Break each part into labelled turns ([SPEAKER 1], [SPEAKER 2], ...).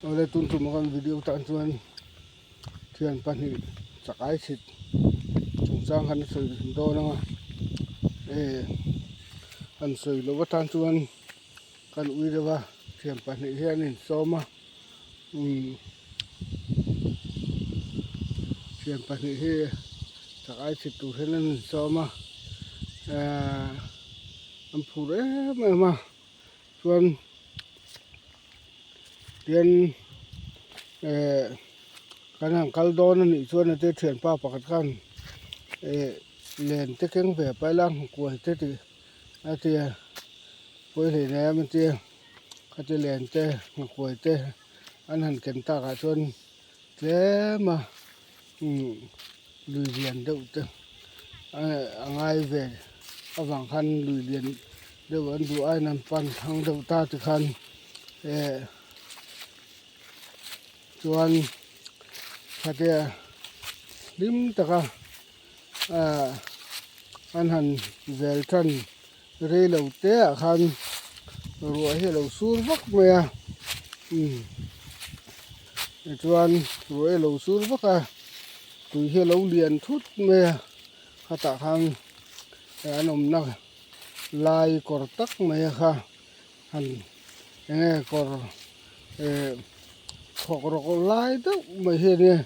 [SPEAKER 1] Awle tun tum a kan video tan chuan thian pahnih chakai chhit chungchang khan a sawi dawn ang a eh han sawi loh atan chuan kan ui deuh a thian pahnih hi an insawm a umm thian pahnih hi chakai chhit tur hian an insawm a ehh an phur em em a. Chuan tian eh kan han kal dawn a nih chuan ate thianpa pakhat khan eh len te keng ve pai la hmukuai te tih a ti a pawi hlei nem a tia khati len te hmukuai te an han ken takah chuan tlem a umm lui lian deuh te a ngai ve avang khan lui lian deuh an duh aiin an pan thang deuh ta ti khan eh chuan khatia hlim taka ah an han vel tan rei lo te ah khan ruah hi a lo sur vak mai a umm tichuan ruah hi a lo sur vak a tui hi a lo lian thut mai a khatah khan an awmna lai kawr tak mai a kha han eng nge kawr eh thawk rawk lai deuh mai hi a nia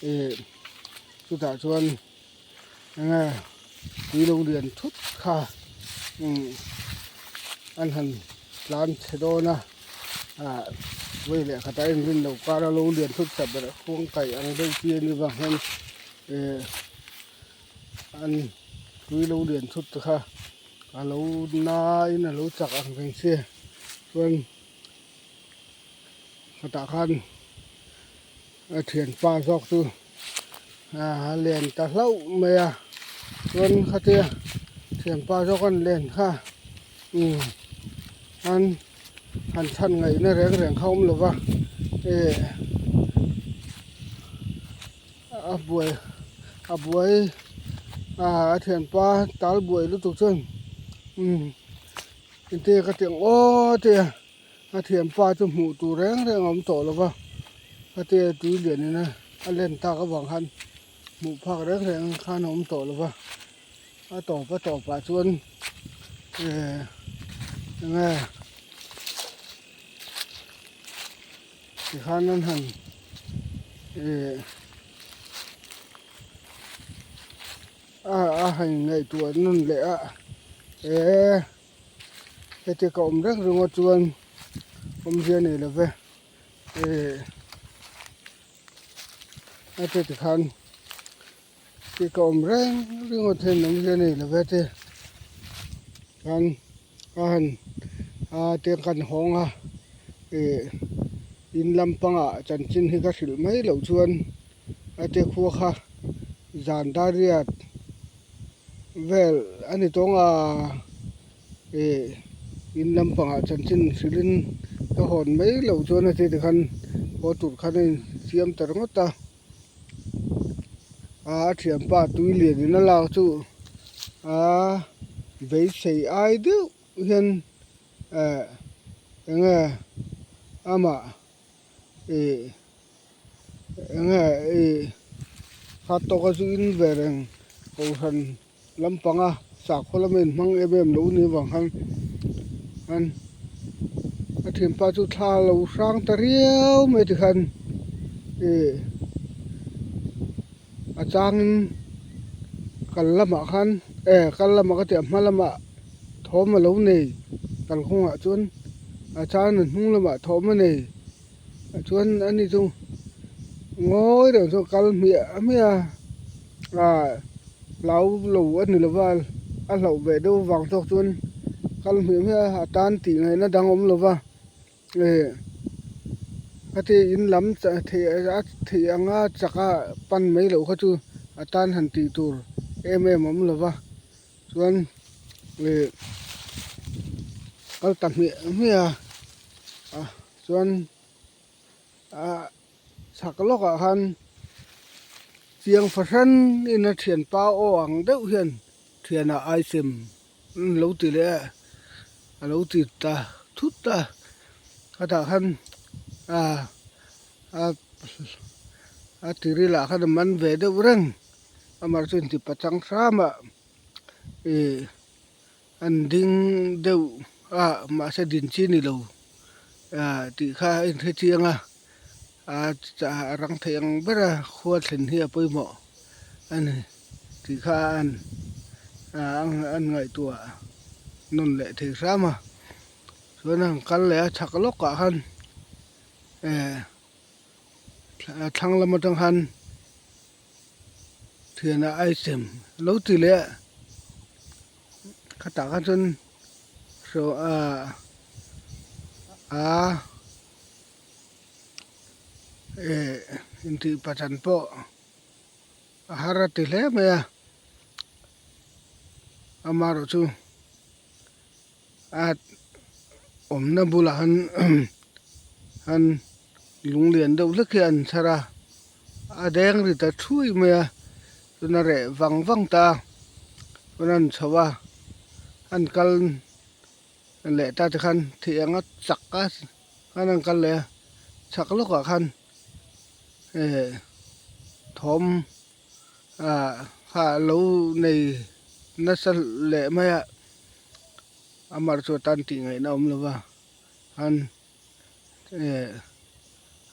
[SPEAKER 1] ih chutah chuan. Enge tui lo lian thut kha umm an han tlan chhe dawn a ah vawi leh khatah a inrin loh kar a lo lian thut sa ber khuang kaih ang deuh chi a nih vang hian eh an tui lo lian thut te kha a lo nain a lo chak ang reng sia chuan khatah khan a thianpa zawk chu a len ta hlauh mai a chuan khatia thianpa zawk an len kha umm an han chhan ngaihna reng reng kha a awm lo va eh a buai a buai a thianpa tal buai lutuk chuan umm engtin nge ka tih ang aw tia. A thianpa chu hmuh tur reng reng a awm tawh lo va, khatia tui lian in a len tak avang khan hmuh phak reng reng khan a awm tawh lo va, a tawp a tawp ah chuan eh eng nge tikhan an han eh a han ngaihtuah nawn leh a eh. Heti ka awm reng ringawt chuan awmzia nei lo ve eh a ti tikhan ti ka awm reng ringawt hian awmzia nei lo ve ti khan a han a tiang kan hawng a eh in lampangah chanchin hi ka hrilh mai loh chuan a ti khua kha zan dariat. Vel a ni tawng a ih in lampangah chanchin hrilhin ka hawn mai loh chuan a ti tikhan haw tur khan a insiam ta ringawt a a thianpa tui lian in a lak chu a beisei ai deuh hian eh eng nge amah ih eng nge ih kha tawka chu in ve reng kohhran lampanga sakhaw lama inhmang em em lo ni avang khan an a thianpa chu thla a lo hrang ta riau mai tikhan ih a changin kal lamah khan eh kal lamah ka tih a hma lamah thawm a lo nei kalkawngah chuan a changin a hnung lamah thawm a nei. Chuan ani chu ngawi reng chuan kal hmiah hmiah a ah hlau lo a ni lova a hlauh ve deuh avang zawk chuan kal hmiah hmiah a a tan tih ngaihna dang a awm lova eh heti in lam theih a theih anga chaka pan mai loh kha chu a tan han tih tur em em a awm lova chuan eh kal ta hmiah hmiah a. Chuan ah chhak lawkah khan chiang fahran in a thianpa aw ang deuh hian thianah aisem an lo ti leh a a lo ti ta thut a khatah khan ah. A a tiri lah khan a man ve deuh reng amaherawhchu chu inti pachang hram a ih an ding deuh a mahse din chi ni lo ah tih kha a inhre chiang a a rang thei ang ber a khua thlen hi a pawimawh a ni tih kha an an ngaihtuah nawn leh thei hram a chuan an kal leh a chhak lawkah khan eh thlang lam atang khan thianah a item lo ti leh khatah khan chuan saw ah a eh intih pachan pawh a har a ti hle mai a amaherawhchu a awmna bulah han han lung lian deuh hlek hi an chhar a a deng ri ta thui mai a chuan a reh vang vang ta a chuan an chho a an kal leh ta te khan thih anga chak a khan an kal leh a chhak lawkah khan eh thawm ah kha lo nei nasa leh mai a amah chu tan tih ngaihna awm lo va an eh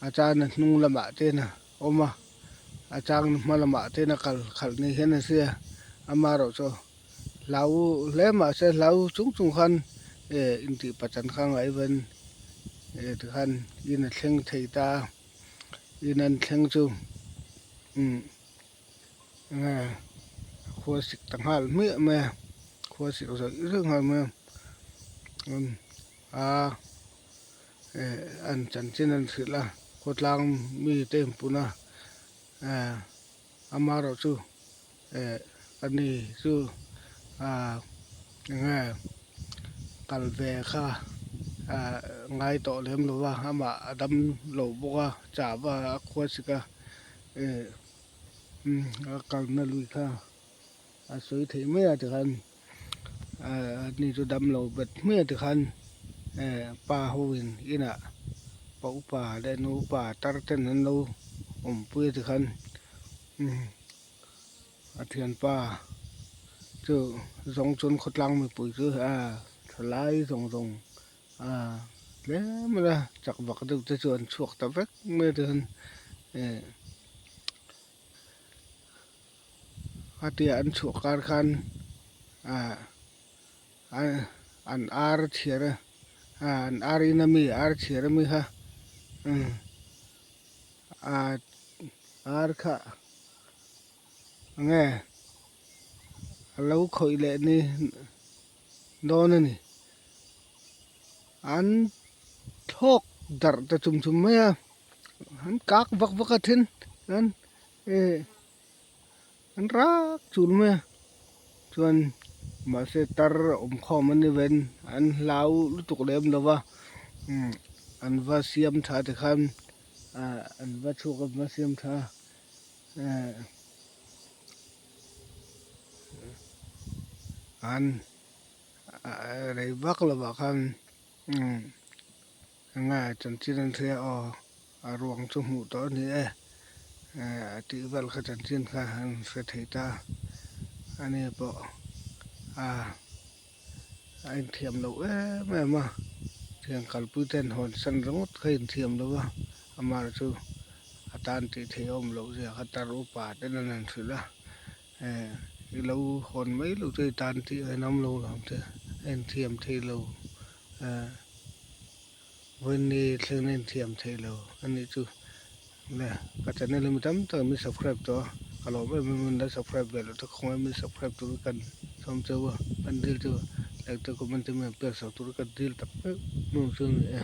[SPEAKER 1] a chana hnung lamah te in a awm a a chang hma lamah te in a kal khalh ni hian a hria amaherawh chu hlau hle mahse hlau chung chung khan eh intih pachan kha ngaihven eh tikhan in a thleng thei ta a in an thleng chu umm nge khua sik ta nghal hmiah mai a khua sik zawih zawih nghal mai a umm a eh an chanchin an hrilh a khawtlang mi te inpun a eh amaherawhchu eh ani chu ah enge kal ve kha ah ngai tawh lem lo va amah a dam lo bawk a chah va a khua sik a eh a kalna lui kha a sawi theih mai a tikhan ah ani chu dam lo bet hmiah a tikhan eh pa ho in inah pa upa leh nu upa tar ten an lo awmpui a tikhan umm a thianpa chu zawng chuan khawtlang mipui chu a thalai zawng zawng a tlem a chak vak deuh te chu an chhuak ta vek mai a tikhan eh a tia an chhuah kar khan ah an ar chhiar a ah an ar in ami ar chhiar ami kha umm ah ar kha enge a lo khawih leh ni dawn a ni an thlawk darh ta chum chum mai a an kak vak vak a then an eh an rak chul mai a chuan mahse tar awm khawm an ni ven an hlau lutuk lem lo va umm an va siam tha ti khan ah an va chhuak a an va siam tha eh an rei vak lovah khan umm enge chanchin an hria aw a ruang chu hmuh tawh a ni e eh a tih vel kha chanchin kha an hre thei ta a ni pawh a a inthiam loh em em a thian kalpui ten hawn san ringawt kha a inthiam lo a amaherawhchu chu a tan tih theih a awm loh zia kha tar upa ten an han hrilh a eh i lo hawn mai loh chu i tan tih a inawm lo ang che a inthiam thei lo eh vawiin thleng a inthiam thei lo a nih chu le ka channel hi mi tam tak min subscribe tawh a ka lawm em em a min la subscribe ve loh te khawngaih min subscribe tur hi kan sawm cheu a kan dil cheu a like te comment te min pek sak tur hi ka dil tak meuh meuh chu a ni e.